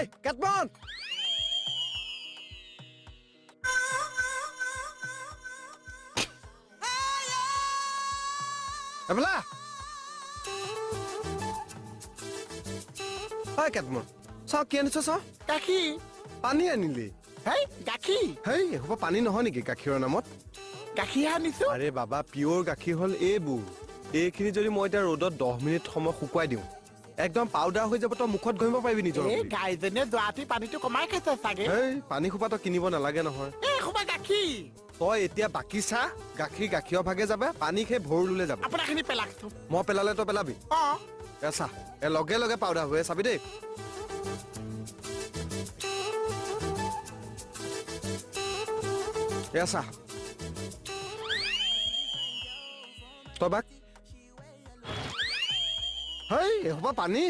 এই কেটমন, এফালে আহ। ঐ কেটমন, চাওঁ কি আনিছ চাওঁ। গাখীৰ। পানী আনিলি? হেই, গাখীৰ। হেই, এসোপা পানী নহয় নেকি গাখীৰৰ নামত? গাখীৰহে আনিছো। আৰে বাবা, পিয়ৰ গাখীৰ হ'ল এইবোৰ। এইখিনি যদি মই এতিয়া ৰ'দত 10 মিনিট সময় শুকুৱাই দিওঁ, একদম পাউডাৰ হৈ যাব, তই মুখত ঘঁহিব পাৰিবি নিজৰ এই বুলি। গাইজনীয়ে যোৱাতি পানীটো কমাই খাইছে চাগে। হেই, পানী সোপা তই কিনিব নালাগে নহয়। এই সোপা গাখীৰ। তই এতিয়া বাকী চাহ, গাখীৰ গাখীৰৰ ভাগে যাব, পানী সেই ভৰলুলে যাব। আপোনাৰখিনি পেলাকচোন। মই পেলালে তই পেলাবি? অ। এ চাহ, এ লগে লগে পাউডাৰ হৈ চাবি দেই। এ চাহ, তই বাক। হেই, এসোপা পানী।